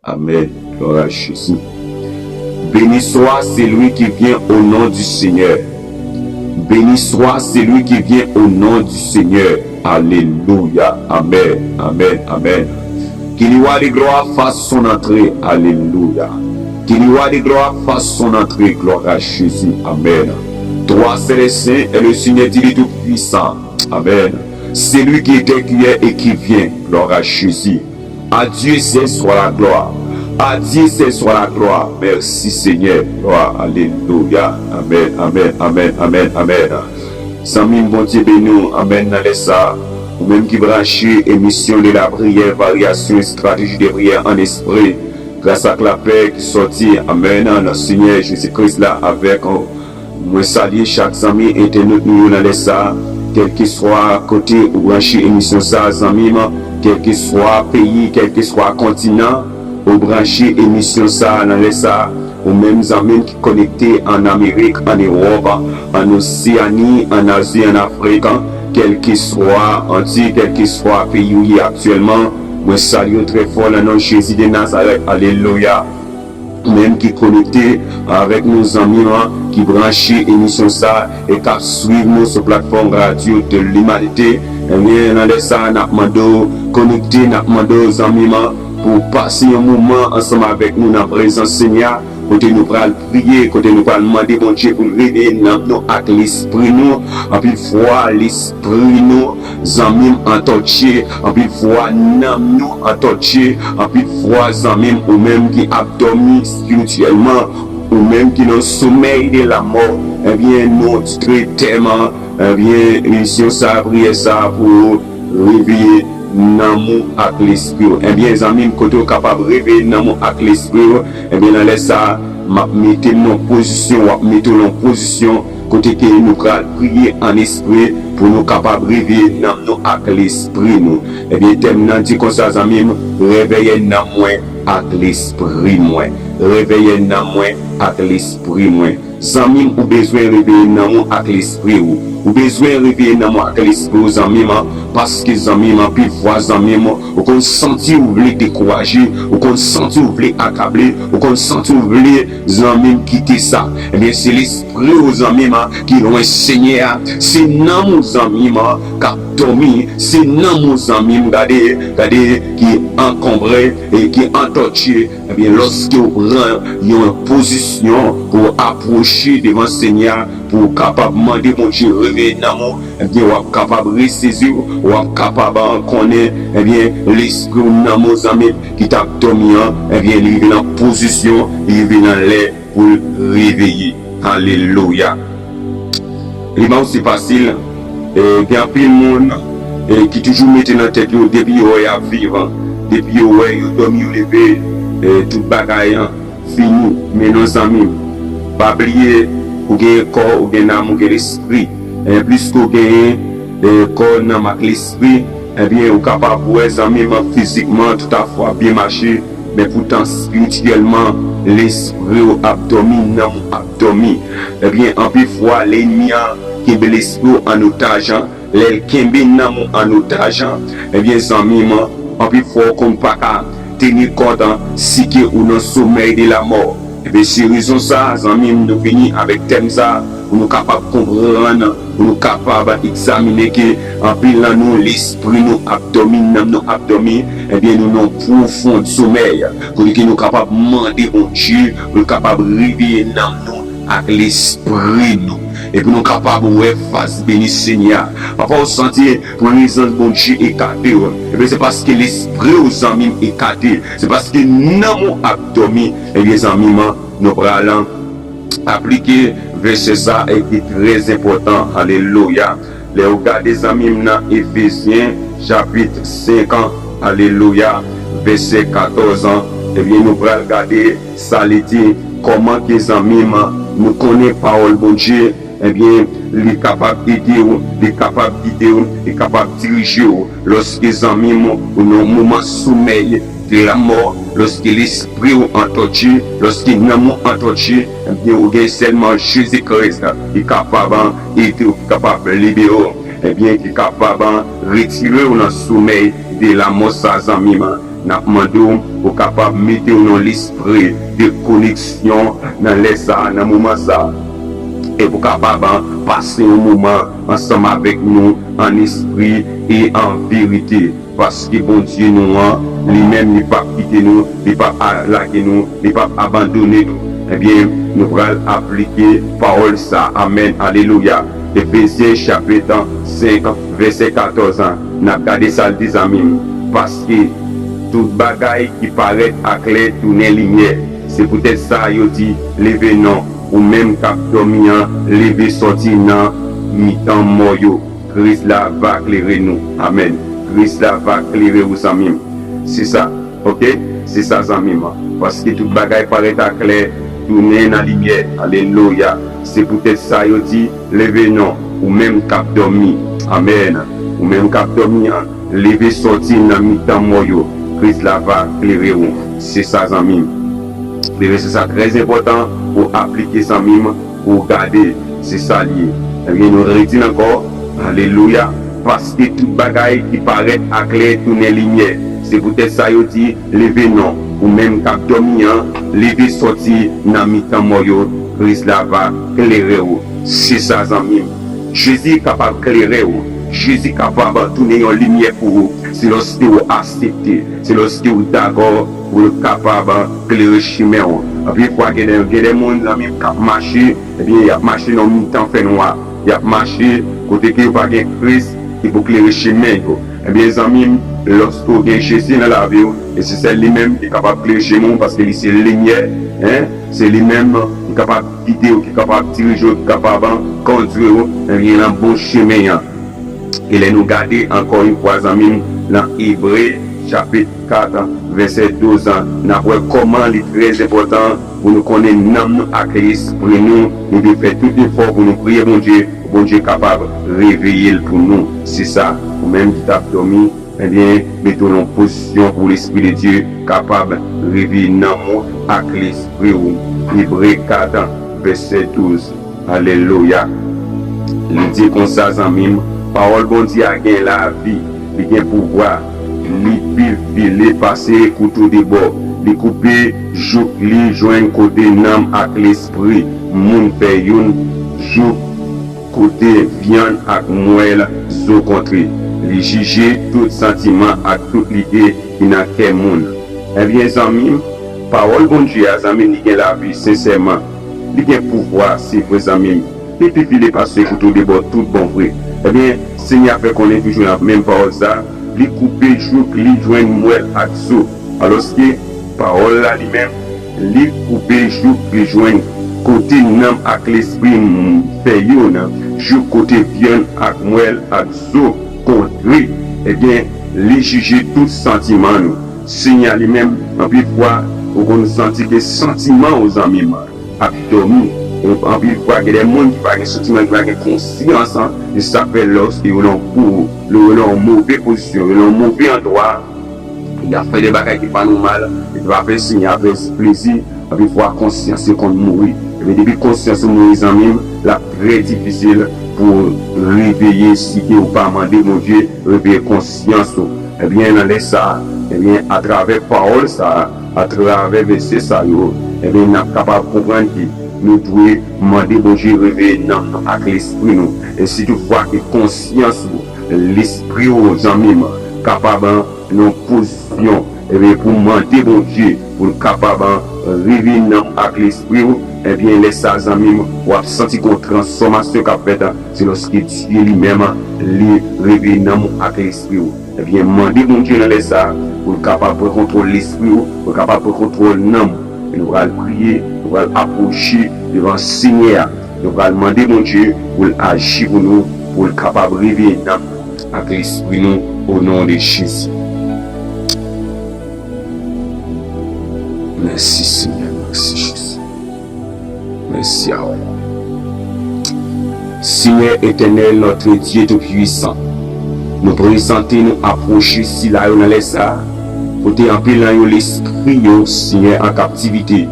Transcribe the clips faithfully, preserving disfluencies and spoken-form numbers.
Amen. Gloire à Jésus. Béni soit celui qui vient au nom du Seigneur. Béni soit celui qui vient au nom du Seigneur. Alléluia. Amen. Amen. Amen. Que le roi de gloire fasse son entrée. Alléluia. Que le roi de gloire fasse son entrée. Gloire à Jésus. Amen. Toi, c'est le Saint et le Seigneur Dieu Tout-Puissant. Amen. Celui qui était, qui est et qui vient. Gloire à Jésus. À Dieu seul soit la gloire. À Dieu seul soit la gloire. Merci Seigneur. Gloire. Alléluia. Amen. Amen. Amen. Amen. Amen. Zanmi m, Bondye beni w. Amen. Nan lè sa, ou menm ki branche emisyon de la prière, variation et stratégie de prière en esprit, grâce ak lapè ki sòti, amen, nan Senyè Jezi Kris la avèk ou. Mwen salye chak zanmi entènot nou yo nan lè sa, kèlkeswa kote ou branche emisyon sa, zanmi m, kèlkeswa peyi, kèlkeswa kontinan ou branche emisyon sa nan lè sa, ou menm zanmi m ki konekte an Amerik, an Ewòp, an Oseyani, an Azi, an Afrik, kèlkeswa Anti, kèlkeswa peyi ou ye aktyèlman, mwen salye w trè fò nan non Jezi de Nazarèt. Alelouya. Ou menm ki konekte avèk nou, zanmi m, ki branche emisyon sa e k ap swiv nou sou platfòm Radyo de Limanite, ebyen, nan lè sa, n ap mande w konekte, n ap mande w, zanmi m, pou w pase yon moman ansanm avèk nou nan prezans Senyè a, kote nou pral priye, kote nou pral mande Bondye pou l reveye nanm nou ak lespri nou. Anpil fwa, lespri nou, zanmi m, antòtye, anpil fwa nanm nou antòtye, anpil fwa zanmi m, ou menm ki ap dòmi espirityèlman, ou menm ki nan somèy de la mò, ebyen, nou titre tèm an, ebyen, emisyon sa, priyè sa pou reveye nanm ou ak lespri w. Ebyen, zanmi m, kote w kapab reveye nanm ou ak lespri w, ebyen, nan lè sa, m ap mete m nan pozisyon, w ap mete w nan pozisyon kote ke nou pral priye an espri pou nou kapab reveye nanm nou ak lespri nou. Ebyen, tèm nan di konsa, zanmi m, reveye nanm mwen ak lespri mwen. Reveye nanm mwen ak lespri mwen. Zanmi m, ou bezwen reveye nanm ou ak lespri w. Ou bezwen reveye nanm ou ak lespri w, zanmi m, paske, zanmi m, anpil fwa, zanmi m, ou konn santi w vle dekouraje, ou konn santi w vle akable, ou konn santi w vle, zanmi m, kite sa. Ebyen, se lespri w, zanmi m, ki lwen Senyè a. Se nanm ou, zanmi m, k ap dòmi. Se nanm ou, zanmi m, gade, gade, ki ankonbre e ki antòtye. Ebyen, lòske w pran yon pozisyon pou w apwoche devan Senyè a, pou w kapab mande Bondye reveye nanm ou, ebyen, w ap kapab resezi w, w ap kapab konnen, ebyen, lespri w, nanm ou, zanmi m, ki t ap dòmi an, ebyen, li rive nan pozisyon, li rive nan lè pou l reveye. Alelouya. Li ba w se fasil. E, gen anpil moun, e, ki toujou mete nan tèt yo, depi yo wè y ap viv, depi yo wè yo dòmi, yo leve, e, tout bagay fini. Men non, zanmi m, pa bliye, ou gen kò, ou gen nanm, ou gen lespri. E, plis ke w genyen, e, kò, nanm ak lespri, ebyen, ou kapab wè, zanmi m, fizikman, tout afè w ap byen mache, men poutan, espirityèlman, lespri w ap dòmi, nanm ou ap dòmi. Ebyen, anpil fwa, lènmi an kenbe lespri w an otaj, lè l kenbe nanm ou an otaj, ebyen, zanmi m, anpil fwa, w konn pa ka teni kont si ke ou nan somèy de la mò. Ebyen, se rezon sa, zanmi m, nou vini avèk tèm sa, pou nou kapab konprann, pou nou kapab egzamine ke anpil nan nou, lespri nou ap dòmi, nanm nou ap dòmi, ebyen, nou nan pwofon somèy, kote ke nou kapab mande Bondye pou l kapab reveye nanm nou ak lespri nou. E pou nou kapab wè fas beni Senyè a. Pafwa, ou santi prezans Bondye ekate w. Ebyen, se paske lespri w, zanmi m, ekate. Se paske nanm ou ap dòmi. Ebyen, zanmi m, nou pral aplike vèsè sa e ki trè enpòtan. Alelouya. Lè ou gade, zanmi m, nan Efezyen chapit senk an, alelouya, vèsè katòz an, ebyen, nou pral gade sa li di, kòman ke, zanmi m, nou konnen pawòl Bondye, ebyen, li kapab ede w, li kapab gide w, li kapab dirije w. Lòske, zanmi m, ou nan moman somèy de la mò, lòske lespri w antòtye, lòske nanm ou antòtye, ebyen, ou gen sèlman Jezi Kris ki kapab ede w, ki kapab libere w, ebyen, ki kapab retire w nan somèy de la mò sa, zanmi m. N ap mande w pou w kapab mete w nan lespri de koneksyon nan lè sa a, nan moman sa a. E pou w kapab, an, pase yon moman ansanm avèk nou an espri e an verite. Paske Bondye nou an, li menm, li p ap kite nou, li p ap a- lage nou, li p ap abandone nou. Ebyen, nou pral aplike pawòl sa. Amèn. Alelouya. Efezyen chapit senk, vèsè katòz an. N ap gade sa l di, zanmi m. Paske tout bagay ki parèt aklè tounen limyè. Se poutèt sa yo di, leve non, ou menm k ap dòmi an, leve sòti nan mitan mò yo. Kris la va klere nou. Amèn. Kris la va klere ou, zanmi m. Se sa. Oke? Se sa, zanmi m. Paske tout bagay parèt aklè, tounen nan limyè. Alelouya. Se poutèt sa yo di, leve non, ou menm k ap dòmi. Amèn. Ou menm k ap dòmi an, leve sòti nan mitan mò yo. Kris la va klere ou. Se sa, zanmi m. Leve, se sa trè enpòtan pou aplike, zanmi m, pou w gade. Se sa l ye. Ebyen, nou redi l ankò. Alelouya. Paske tout bagay ki parèt aklè tounen limyè. Se poutèt sa yo di, leve non, ou menm k ap dòmi an, leve sòti nan mitan mò yo, Kris la va klere w. Se sa, zanmi m. Jezi kapab klere w. Jezi kapab tounen yon limyè pou ou. Se lòske w aksepte. Se lòske w dakò pou l kapab klere chimen w. Anpil fwa, gen de, gen de moun, zanmi m, k ap mache, ebyen, y ap mache nan mitan fènwa. Y ap mache kote ke yo pa gen Kris ki pou klere chimen yo. Ebyen, zanmi m, lòske w gen Jezi nan lavi w, e se sèl li menm ki kapab klere chimen w, paske li se limyè, en, se li menm ki kapab gide w, ki kapab dirije w, ki kapab kondwi w, ebyen, nan bon chimen an. E lè nou gade ankò yon fwa, zanmi m, nan Ebre chapit kat, vèsè douz an, n ap wè kòman li trè enpòtan pou nou konnen nanm nou ak lespri nou. Nou dwe fè tout efò pou nou priye Bondye, pou Bondye kapab reveye l pou nou. Se sa, ou menm ki t ap dòmi, ebyen, mete w nan pozisyon pou Lespri de Dye kapab reveye nanm ou ak lespri ou. Ebre kat, vèsè douz. Alelouya. Li di konsa, zanmi m, pawòl Bondye a gen lavi, li gen pouvwa, li pi file pase kouto de bò, li koupe jouk li jwenn kote nanm ak lespri moun fè youn, jouk kote vyann ak mwèl zo kontre. Li jije tout santiman ak tout lide ki nan kè moun. Ebyen, zanmi m, pawòl Bondye a, zanmi m, li gen lavi, sensèman. Li gen pouvwa, se vre, zanmi m. Li pi file pase kouto de bò tout bon vre. Ebyen, Senyè a fè konnen toujou nan menm pawòl sa, li koupe jouk li jwenn mwèl ak zo. Alòske, pawòl la li menm, li koupe jouk li jwenn kote nanm ak lespri m fè youn, jouk kote vyann ak mwèl ak zo kontre. Ebyen, li jije tout santiman nou. Senyè a li menm, anpil fwa, ou konn santi ke santiman w, zanmi m, ap dòmi. Anpil fwa, gen de moun ki pa gen santiman, ki pa gen konsyans, an, de sa k fè lòske yo nan gwo, yo nan yon move pozisyon, yo nan yon move andwa, y ap fè de bagay ki pa nòmal, e ki pa fè Senyè a plezi. Anpil fwa, konsyans yo konn mouri. Ebyen, depi konsyans ou mouri, zanmi m, l ap trè difisil pou w reveye si ke ou pa mande Bondye reveye konsyans ou. Ebyen, nan lè sa a, ebyen, atravè pawòl sa a, atravè vèsè sa yo, ebyen, n ap kapab konprann ke nou dwe mande Bondye reveye nanm nou ak lespri nou. E si toutfwa ke konsyans ou, lespri ou, zanmi m, kapab nan pozisyon, ebyen, pou mande Bondye pou l kapab reveye nanm ak lespri ou, ebyen, lè sa a, zanmi m, w ap santi gen yon transfòmasyon k ap fèt, se lòske Dye li menm, li reveye nanm ou ak lespri ou. Ebyen, mande Bondye nan lè sa a pou l kapab pran kontwòl lespri w, pou l kapab pran kontwòl nanm ou. E nou pral priye, nou pral apwoche devan Senyè a. Nou pral mande Bondye pou l aji pou nou, pou l kapab reveye nanm nou ak lespri nou, o non de Jezi. Mèsi, Senyè, mèsi, Jezi. Mèsi a ou. Senyè Etènèl, notre Dieu Tout-Puissant, nou prezante, nou apwoche sila yo nan lè sa a, kote anpil nan yo lespri yo, Senyè, an kaptivite.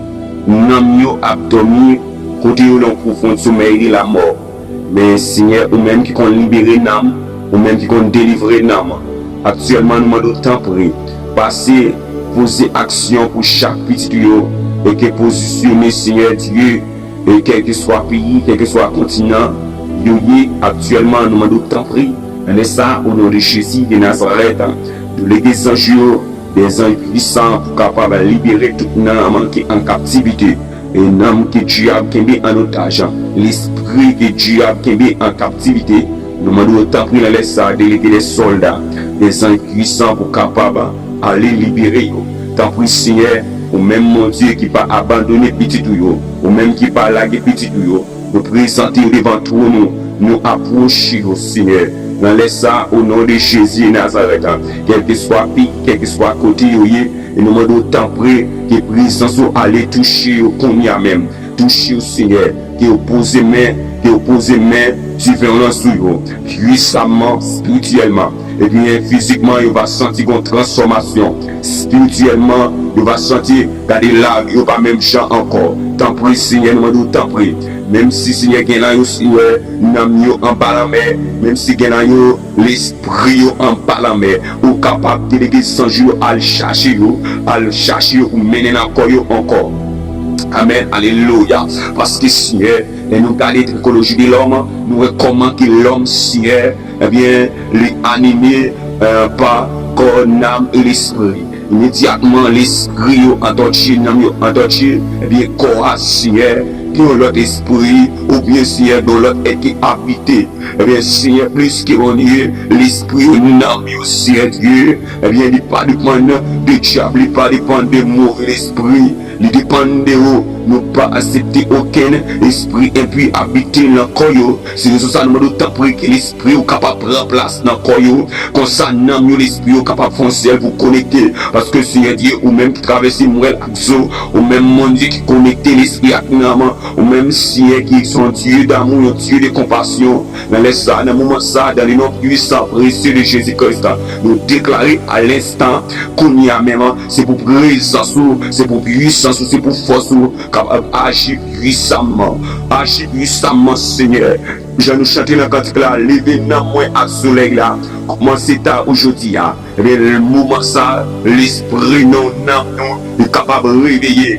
Nanm yo ap dòmi, kote yo nan pwofon somèy de lamò. Men, Senyè, ou menm ki konn libere nanm, ou menm ki konn delivre nanm, aktyèlman, nou mande w, tanpri, pase Poze aksyon pou chak pitit ou yo, e ke pozisyone, Senyè Dye, e kèlkeswa peyi, kèlkeswa kontinan yo ye aktyèlman, nou mande w tanpri, nan lè sa, o non de Jezi de Nazarèt, delege zanj yo, de zanj pwisan pou kapab libere tout nanm ki an kaptivite, e nanm ke dyab kenbe an otaj, lespri ke dyab kenbe an kaptivite, nou mande w tanpri nan lè sa, delege de sòlda, de zanj pwisan pou kapab ale libere yo. Tanpri, Senyè, ou menm Bondye ki pa abandone pitit ou yo, ou menm ki pa lage pitit ou yo, nou prezante yo devan twòn ou, nou apwoche yo, Senyè. Nan lè sa, o non de Jezi de Nazarèt, kèlkeswa peyi, kèlkeswa kote yo ye, e nou mande w tanpri ke prezans ou ale touche yo kounye a menm. Touche yo, Senyè. Ke yo poze men, ke yo poze men diven w lan sou yo, pwisaman, espirityèlman. Ebyen, fizikman, yo va santi gon transfòmasyon. Espirityèlman, yo va santi, gade, lavi yo pa menm jan ankò. Tanpri, Senyè, nou mande w tanpri. Menm si, Senyè, gen nan yo, Senyè, nanm yo anba lanmè, menm si gen nan yo, lespri yo anba lanmè, ou kapab delege zanj yo al chache yo, al chache yo pou mennen nan kò yo ankò. Amèn, alelouya. Paske, Senyè, lè nou gade trikoloji de lòm, nou wè kòman ke lòm, Senyè, ebyen, li anime, eh, pa kò, nanm e lespri. Imedyatman, lespri yo antòtye, nanm yo antòtye, ebyen, kò a, Senyè, gen yon lòt espri, oubyen, Senyè, gen yon lòt èt ki abite. Ebyen, Senyè, plis ke yon ye, lespri yo, nanm yo, Senyè Dye, ebyen, li pa depann de dyab, li pa depann de move lespri, li depann de ou. Nou pa aksepte okenn espri enpi abite nan kò yo. Se rezon sa nou mande w tanpri ke lespri ou kapab pran plas nan kò yo. Konsa, nanm yo, lespri yo kapab fè yon sèl pou konekte. Paske, Senyè Dye, ou menm ki travèse mwèl ak zo, ou menm Bondye ki konekte lespri ak nanm, ou menm, Senyè, ki se yon Dye damou, yon Dye de konpasyon. Nan lè sa, nan moman sa, dans le nom puissant, précieux de Jésus Christ, nou deklare a lenstan, kounye a menm, se pou prezans ou, se pou pwisans ou, se pou fòs ou, kapab aji pwisaman. Aji pwisaman, Senyè. Jan nou chante nan kantik la, leve nanm mwen ak solèy la, kòmanse ta ou jodi a. Ebyen, moman sa, lespri nou, nanm nou, li kapab reveye.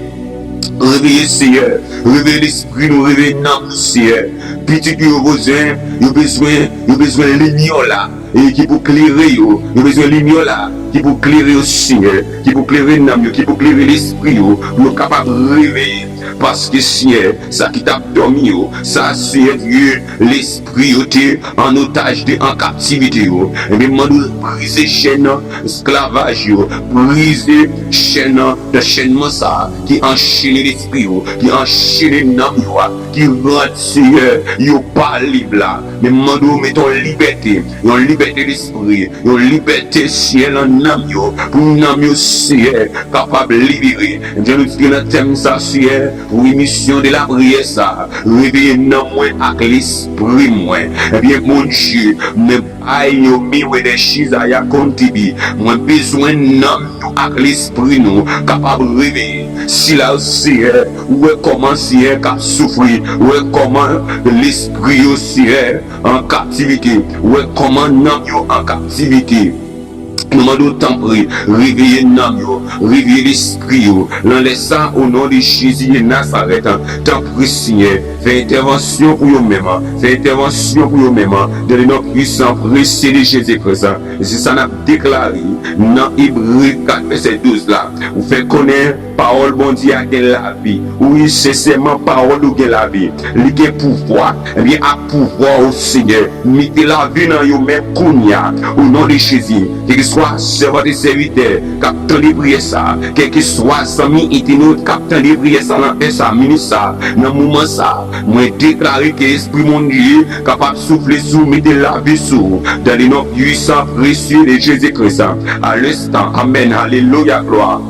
Reveye, Senyè. Reveye lespri nou, reveye nanm nou, Senyè. Pitit yo bezwen, yo bezwen, yo bezwen limyè la, e ki pou klere yo. Yo bezwen limyè la, ki pou klere yo, Senyè. Ki pou klere nanm yo, ki pou klere lespri yo. Pou yo kapab reveye. Paske, Senyè, sa ki t ap dòmi yo, sa, Senyè Dye, lespri yo te an otaj de, an kaptivite yo. Ebyen, mande w brize chèn esklavaj yo, brize chèn, chènman sa ki anchene lespri yo, ki anchene nanm yo a, ki rann, Senyè, yo pa lib la. Men mande w mete yon libète, yon libète lespri, yon libète, Senyè, nan nanm yo, pou nanm yo, Senyè, kapab libere. Ebyen, nou di ke nan tèm sa, Senyè, pou emisyon de lapriyè sa, reveye nanm mwen ak lespri mwen. Ebyen, Bondye, men ay yo miwe de chizaya kontibi. Mwen bezwen nanm nou ak lespri nou kapab reveye. Sila yo, Senyè, ou wè kòman, Senyè, k ap soufri. Ou wè kòman lespri yo, Senyè, an kaptivite. Ou wè kòman nanm yo an kaptivite. Nou mande w, tanpri, reveye nanm yo, reveye lespri yo. Nan lè sa, o non de Jezi de Nazarèt, tanpri, Senyè, fè entèvansyon pou yo menm, fè entèvansyon pou yo menm, dans le nom puissant, précieux de Jésus Christ. E se sa n ap deklare nan Ebre kat vèsè douz la. Ou fè konnen pawòl Bondye a gen lavi. Wi, sensèman, pawòl ou gen lavi. Li gen pouvwa. Ebyen, ak pouvwa, o Senyè, mete lavi nan yo menm kounye a, o non de Jezi. Kèlkeswa sèvant e sèvitè k ap tande priyè sa, kèlkeswa zanmi entènot k ap tande priyè sa nan lè sa, minit sa, nan moman sa, mwen deklare ke Lespri Bondye kapab soufle sou, mete lavi sou, dans le nom puissant, précieux de Jésus-Christ. A lenstan, amèn, alelouya, glwa.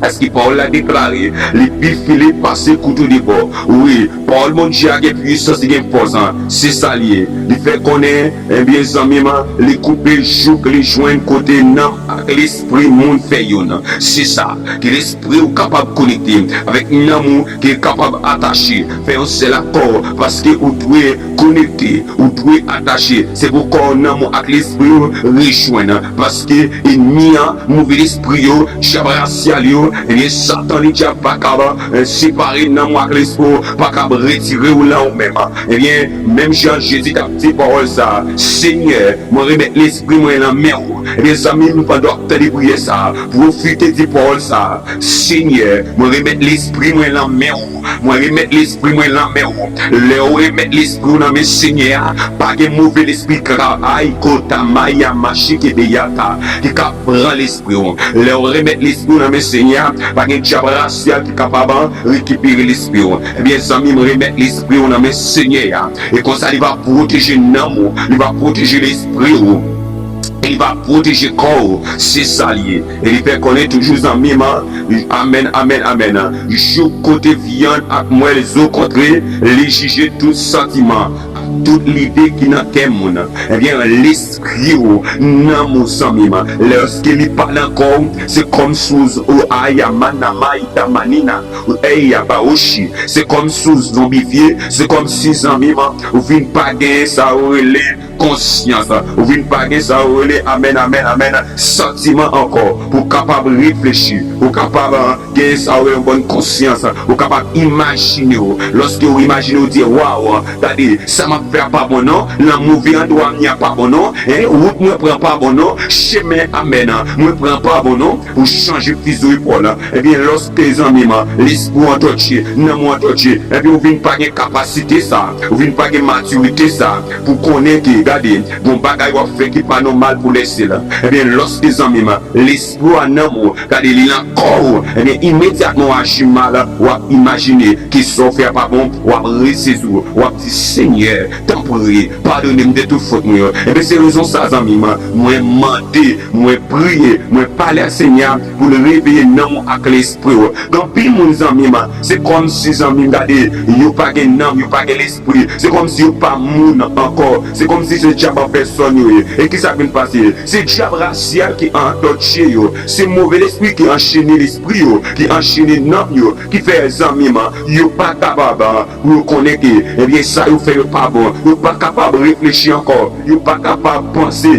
Paske pawòl la deklare, li pi file pase kouto de bò. Wi, pawòl Bondye a gen pwisans, li gen fòs. Se sa l ye. Li fè konnen, ebyen, zanmi m, li koupe jouk li jwenn kote nanm ak lespri moun fè youn. Se sa. Ke lespri w kapab konekte avèk nanm ou, ke l kapab atache, fè yon sèl akò, paske ou dwe konekte, ou dwe atache. Se pou kò, nanm ou ak lespri w rejwenn. Paske ènmi an, move lespri yo, dyab rasyal yo, ebyen, Satan ledyab pa kab, eh, separe nanm ou ak lespri w, pa kab retire w nan ou menm. Ebyen, menm jan Jezi t ap di pawòl sa, Senyè, mwen remèt lespri mwen nan men w. Ebyen, zanmi m, pandan w ap tande priyè sa, pwofite di pawòl sa, Senyè, mwen remèt lespri mwen nan men w. Mwen remèt lespri mwen nan men w. Lè w remèt lespri w nan men Senyè a, pa gen move lespri ka, ay, kota, maya, machi, kebeyata, ki ka pran lespri w. Lè w remèt lespri w nan men Senyè a, pa gen dyab rasyal ki kapab rekipere lespri w. Ebyen, zanmi m, remèt lespri w nan men Senyè a. E konsa, li va pwoteje nanm ou, li va pwoteje lespri w, e li va pwoteje kò w. Se sa l ye. E li fè konnen toujou, zanmi m, amèn, amèn, amèn. Jouk kote vyann ak mwèl zo kontre, li jije tout santiman, tout lide ki nan kè moun. Ebyen, lespri w, nanm ou, zanmi m, lèske li pa nan kò w, se kòmsi w, aya, manama, ita, manina, eya, baoshi, se kòmsi w zonbifye, se kòmsi, zanmi m, ou vin pa gen sa yo rele konsyans, ou vin pa gen sa yo rele, amèn, amèn, amèn, santiman ankò, pou w kapab reflechi, pou w kapab, ah, gen sa yo rele yon bòn konsyans, ou kapab imajine w. Lòske w imajine w, w di, waw, gade, sa m ap fè a pa bon non, nan move andwa m ye a pa bon non, en, wout mwen pran pa bon non, chemen, amèn, mwen pran pa bon non, pou chanje fizi epòl. Ebyen, lòske, zanmi m, lespri w antòtye, nanm ou antòtye, ebyen, ou vin pa gen kapasite sa, ou vin pa gen matirite sa, pou konnen ke, gade, gon bagay w ap fè ki pa nòmal pou lèse l. Ebyen, lòske, zanmi m, lespri w a nanm ou, gade, li nan kò w, ebyen, imedyatman w aji mal, w ap imajine ke sa w fè a pa bon, w ap resezi w, w ap di, Senyè, tanpri, padone m de tout fot mwen yo. Ebyen, se rezon sa, zanmi m, mwen mande, mwen priye, mwen pale a Senyè a pou l reveye nanm ou ak lespri w. Gen anpil moun, zanmi m, se kòmsi, zanmi m, gade, yo pa gen nanm, yo pa gen lespri. Se kòmsi yo pa moun ankò. Se kòmsi se dyab an pèsòn yo ye. E kisa k vin pase? Se dyab rasyal ki antòtye yo. Se move lespri ki anchene lespri yo, ki anchene nanm yo, ki fè, zanmi m, yo pa kapab, ah, pou yo konnen ke, ebyen, sa yo fè yo pa bon. Yo pa kapab reflechi ankò. Yo pa kapab panse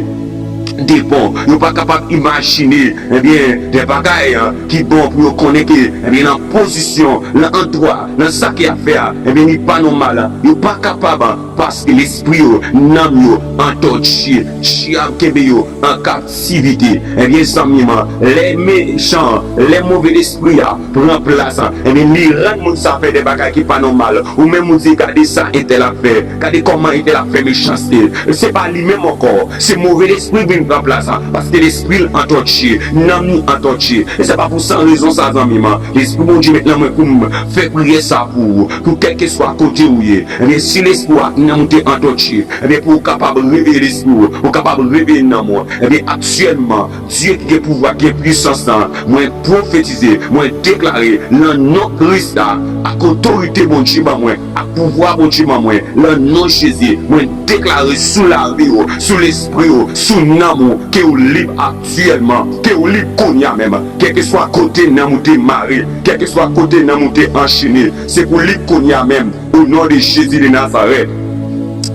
de bon. Yo pa kapab imajine, ebyen, de bagay, ah, ki bon pou yo konnen ke, ebyen, nan pozisyon, nan andwa, nan sa ke y ap fè a, ebyen, li pa nòmal. Yo pa kapab, ah, paske lespri yo, nanm yo, antòtye, dyab kenbe yo an kaptivite. Ebyen, zanmi m, lè mechan, lè move lespri a pran plas, ebyen, li rann moun sa fè de bagay ki pa nòmal. Ou menm ou di, gade sa entèl ap fè, gade kòman entèl ap fè mechanste. Se pa li menm ankò, se move lespri vin pran plas, paske lespri l antòtye, nanm li antòtye. E se pa pou san rezon sa, zanmi m, lespri Bondye met nan mwen pou m fè priyè sa pou ou, pou kèlkeswa kote ou ye. Ebyen, si lespri w ak nanm ou te antòtye, ebyen, pou w kapab reveye lespri w, pou w kapab reveye nanm ou, ebyen, aktyèlman, Dye ki gen pouvwa, ki gen pwisans lan, mwen pwofetize, mwen deklare, nan non Kris la, ak otorite Bondye ban mwen, ak pouvwa Bondye ban mwen, nan non Jezi, mwen deklare sou lavi w, sou lespri w, sou nanm ou, ke w lib aktyèlman, ke w lib kounye a menm, kèlkeswa kote nanm ou te mare, kèlkeswa kote nanm ou te anchene, se pou w lib kounye a menm. O non de Jezi de Nazarèt,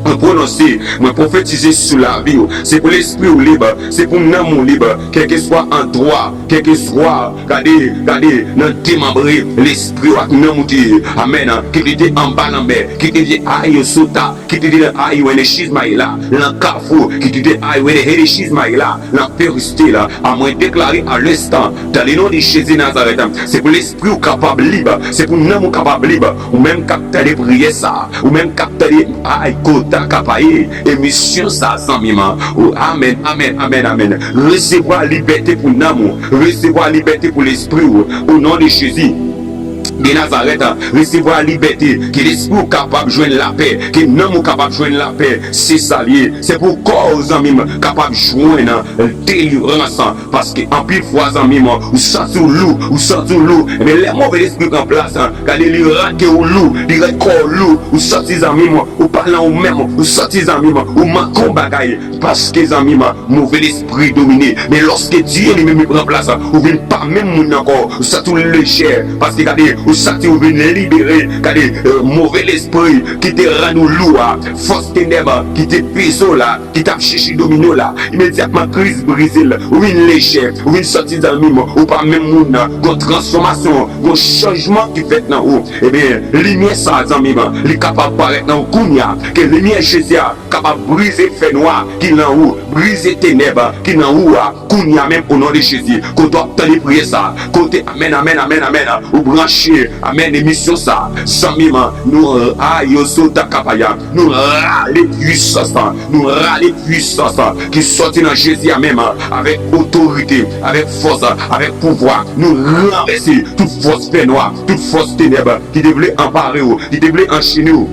mwen pwononse, mwen pwofetize sou lavi w. Se pou lespri w lib, se pou nanm ou lib, kèlkeswa andwa, kèlkeswa, gade, gade, nan demanbre lespri w ak nanm ou te ye. Amèn. Kit li te anba lanmè, kit li te ayo sota, kit li te nan ayo ene chizmayela, nan kafou, kit li te ayo ene hene chizmayela, nan periste la. A mwen deklare a lenstan, dan le non de Jezi Nazarèt, se pou lespri w kapab lib, se pou nanm ou kapab lib. Ou menm k ap tande priyè sa, ou menm k ap tande, ay, kota kapaye, emisyon sa, zanmi m, ou, amèn, amèn, amèn, amèn. Resevwa libète pou nanm ou, resevwa libète pou lespri w, o non de Jezi. de Nazarèt, resevwa libète, ke lespri w kapab jwenn lapè, ke nanm ou kapab jwenn lapè. Se sa l ye. Se pou kò w, zanmi m, kapab jwenn delivrans. Paske anpil fwa, zanmi m, ou santi w lou, ou santi w lou. Ebyen, lè move lespri pran plas, gade, li rann kè w lou, li rann kò w lou. Ou santi, zanmi m, ou pa nan ou menm, ou santi, zanmi m, ou manke yon bagay. Paske, zanmi m, move lespri domine. Men lòske Dye li menm li pran plas, ou vin pa menm moun ankò. Ou santi w lejè. Paske gade, ou santi w vin libere. Gade, eh, move lespri ki te rann ou lou a, fòs tenèb ki te peze w la, ki t ap chèche domine w la, imedyatman Kris brize l. Ou vin lejè, ou vin santi, zanmi m, ou pa menm moun nan. Gon transfòmasyon, gon chanjman ki fèt nan ou. Ebyen, limyè sa, zanmi m, li kapab parèt nan ou kounye a. Ke limyè Jezi a kapab brize fènwa ki nan ou, brize tenèb ki nan ou a, kounye a menm, o non de Jezi. Kote w ap tande priyè sa, kote, amèn, amèn, amèn, amèn, ou branche, amèn, emisyon sa, zanmi m, nou, a, yo sou ta kapaya, nou rale pwisans lan, nou rale pwisans lan ki sòti nan Jezi a menm, avèk otorite, avèk fòs, avèk pouvwa. Nou ranvèse tout fòs fènwa, tout fòs tenèb ki te vle anpare w, ki te vle anchene w.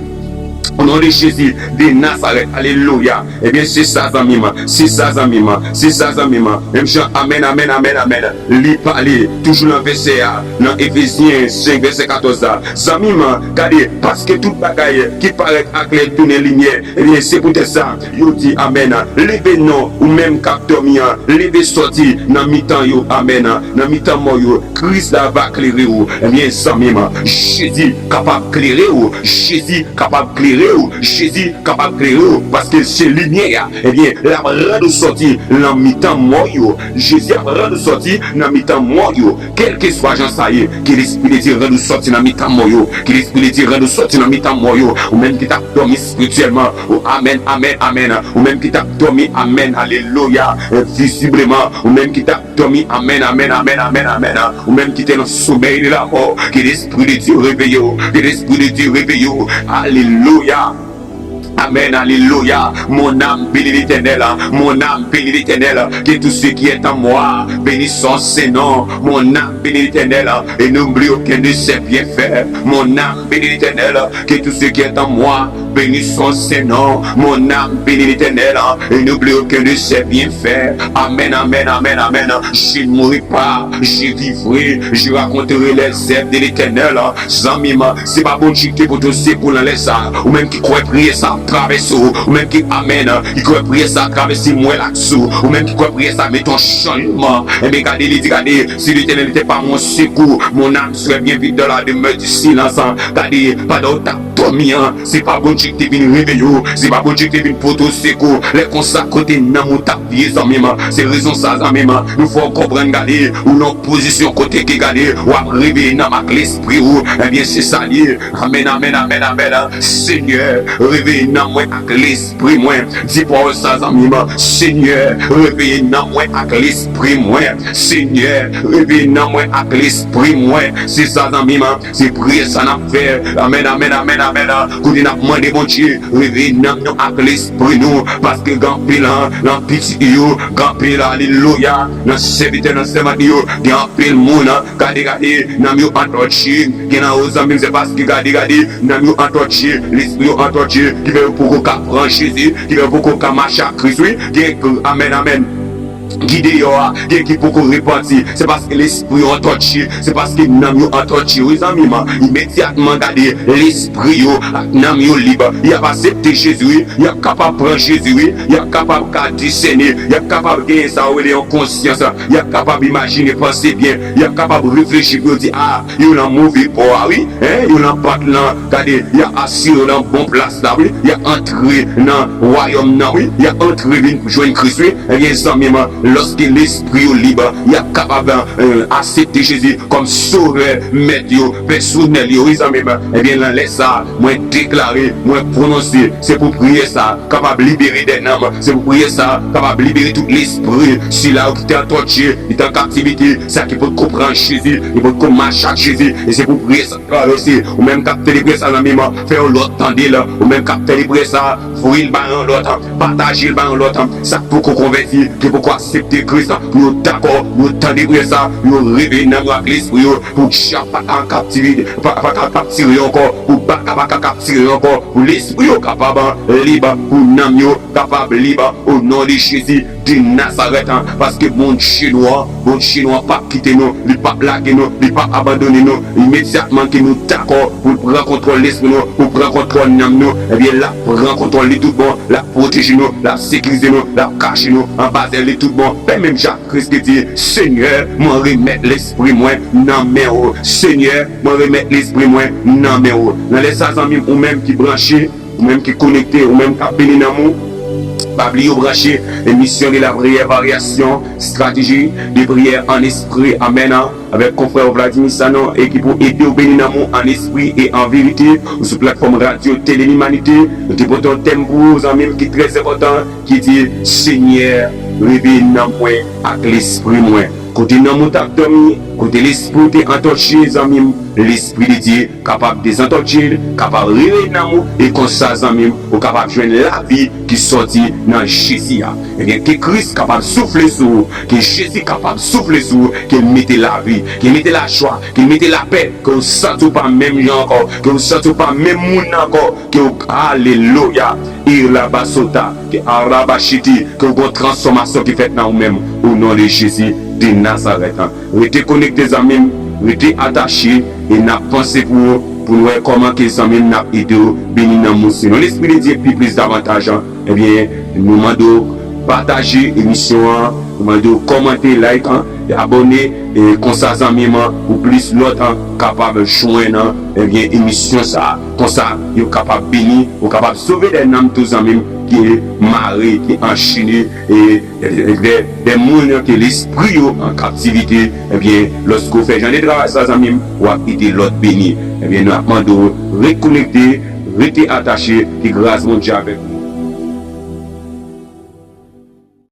O non de Jezi de Nazarèt, alelouya. Ebyen, se sa, zanmi m, se sa, zanmi m, se sa, zanmi m. Menm jan, amèn, amèn, amèn, amèn. Li pale, toujou nan vèsè a, nan Efezyen senk, vèsè katòz la. Zanmi m, gade, paske tout bagay ki parèt aklè tounen limyè, ebyen, se poutèt sa, yo di, amèn. Leve non, ou menm k ap dòmi an, leve sòti nan mitan yo, amèn, nan mitan mò yo. Kris la va klere w. Ebyen, zanmi m, Jezi kapab klere w. Jezi kapab klere w. Jezi kapab klere w. Paske se limyè a. Ebyen, l ap rann ou sòti nan mitan mò yo. Jezi ap rann ou sòti nan mitan mò yo. Kèlkeswa jan sa ye, ke Lespri de Dye rann ou sòti nan mitan mò yo. Ke Lespri de Dye rann ou sòti nan mitan mò yo. Ou menm ki t ap dòmi espirityèlman. Ou, amèn, amèn, amèn. Ou menm ki t ap dòmi, amèn, alelouya. Vizibleman, ou menm ki t ap dòmi, amèn, amèn, amèn, amèn, amèn. Ou menm ki te nan somèy de lamò, ke Lespri de Dye reveye w, ke Lespri de Dye reveye w. Alelouya. Amen, alléluia. Mon âme bénit l'Éternel, mon âme bénit l'Éternel, que tout ce qui est en moi bénisse son saint nom. Mon âme bénit l'Éternel et n'oublie aucun de ses bienfaits. Mon âme bénit l'Éternel, que tout ce qui est en moi bénisse son saint nom. Mon âme bénit l'Éternel et n'oublie aucun de ses bienfaits. Amen, amen, amen, amen. Je ne mourrai pas, je vivrai, je raconterai les œuvres de l'Éternel. Zanmi m, se pa Bondye ki te pote w sekou nan lè sa. Ou menm ki kwè priyè sa ap travèse w, ou menm ki, amèn, ki kwè priyè sa ap travèse mwèl ak zo, ou menm ki kwè priyè sa mete yon chanjman. Enben gade, li di, gade, si l'Éternel n'était pas mon secours, mon âme serait bien vite dans la demeure du silence. Gade, pandan w t ap dòmi an, se pa Bondye ki te vin reveye w, se pa Bondye ki te vin pote w sekou. Lè konsa, kote nanm ou t ap ye, zanmi m? Se rezon sa, zanmi m, nou fè w konprann, gade, ou nan pozisyon kote ke, gade, w ap reveye nanm ak lespri w. Ebyen, se sa l ye. Amèn, amèn, amèn, amèn. Senyè, reveye nanm mwen ak lespri mwen. Di pawòl sa, zanmi m. Senyè, reveye nanm mwen ak lespri mwen. Senyè, reveye nanm mwen ak lespri mwen. Se sa, zanmi m. Se priyè sa n ap fè. Amèn, amèn, amèn, amèn. Kote n ap mande Bondye, reveye nanm nou ak lespri nou. Paske gen anpil, nan pitit yo, gen anpil, alelouya, nan sèvitè, nan sèvant yo, gen anpil moun, gade, gade, nanm yo antòtye. Gen nan yo, zanmi m, se paske, gade, gade, nanm yo antòtye, lespri yo antòtye, ki fè yo poko ka pran Jezi, ki fè yo poko ka mache ak Kris, wi. Gen, amèn, amèn. Ki deyò a, gen ki poko repanti, se paske lespri yo antòtye, se paske nanm yo antòtye. Wi, zanmi m, imedyatman, gade, lespri yo ak nanm yo lib. Y ap aksepte Jezi, wi. Y ap kapab pran Jezi, wi. Y ap kapab ka disène. Y ap kapab genyen sa yo rele yon konsyans. Y ap kapab imajine, panse byen. Y ap kapab reflechi pou yo di, a, yo nan move bò a, wi. Hein? Yo nan pat lan. Gade, y ap asire yo nan bon plas la, wi. Y ap antre nan wayòm nan, wi. Y ap antre vin jwenn Kris, wi. Ebyen, zanmi m, lòske lespri yo lib, y ap kapab, eh, aksepte Jezi kòm Sovè, Mèt yo pèsonèl yo, wi, zanmi m. Ebyen, nan lè sa a, mwen deklare, mwen pwononse, se pou priyè sa a kapab libere dè nanm, se pou priyè sa a kapab libere tout lespri, sila yo ki te antòtye, ki te an kaptivite, sa ki potko pran Jezi, ki potko mache ak Jezi, e se pou priyè sa a travèse. Ou menm k ap tande priyè sa a, zanmi m, fè yon lòt tande l. Ou menm k ap tande priyè sa a, voye l bay yon lòt, pataje l bay yon lòt, sa k poko konvèti, ki poko aksepte Kris, pou yo dakò, pou yo tande priyè sa, pou yo reveye nanm yo ak lespri yo, pou djab pa ka kaptive, pa, pa ka kaptire yo ankò, pou baka pa ka kaptire yo ankò, pou lespri yo kapab lib, pou nanm yo kapab lib, o non de Jezi de Nazarèt, paske Bondye nou an, Bondye nou an p ap kite nou, li p ap lage nou, li p ap abandone nou. Imedyatman ke nou dakò pou l pran kontwòl lespri nou, pou l pran kontwòl nanm nou, ebyen, l ap pran kontwòl li tout bon, l ap pwoteje nou, l ap sekirize nou, l ap kache nou anba zèl li tout bon. Pè menm jan Kris te di, Senyè, mwen remèt lespri mwen nan men ou. Senyè, mwen remèt lespri mwen nan men ou. Nan lè sa, zanmi m, ou menm ki branche, ou menm ki konekte, ou menm k ap beni nanm ou, pa bliye w branche émission de la prière, variation, stratégie de prière en esprit. Amèn. Avèk konfrè Vladimir Sanon, ekip ou ede w beni nanm ou an espri e an verite. Ou sou platfòm Radyo Tele Limanite. Nou te pote yon tèm pou ou, zanmi m, ki trè enpòtan, ki di, Senyè, reveye nanm mwen ak lespri mwen. Kote nanm ou t ap dòmi, kote lespri w te antòtche, zanmi m, Lespri de Dye kapab dezantòtje l, kapab reveye nanm ou, e konsa, zanmi m, ou kapab jwenn lavi ki sòti nan Jezi a. Ebyen, ke Kris kapab soufle sou ou, ke Jezi kapab soufle sou ou, ke l mete lavi, ke l mete lajwa, ke l mete lapè, ke w santi w pa menm jan ankò, ke w santi w pa menm moun nan ankò, ke w, alelouya, irabasota, ke arabashiti, ke w gon transfòmasyon ki fèt nan ou menm, o non de Jezi de Nazarèt. Rete konekte, zanmi m, rete atache, e n ap panse pou ou, pou n wè kòman ke, zanmi m, n ap ede w beni nanm ou. Sinon, Lespri de Dye pi plis davantaj, ebyen, nou mande w pataje emisyon an, nou mande w kòmante, like, e abòne, e konsa, zanmi m, pou plis lòt kapab jwenn, ebyen, emisyon sa a. Konsa, yo kapab beni, ou kapab sove dè nanm tou, zanmi m, ki mare, ki anchene, e de, de moun ke lespri yo an kaptivite, ebyen, lòske w fè jan de travay sa, zanmi m, w ap ede lòt beni. Ebyen, nou ap mande w rekonekte, rete atache, ke gras Bondye avèk ou.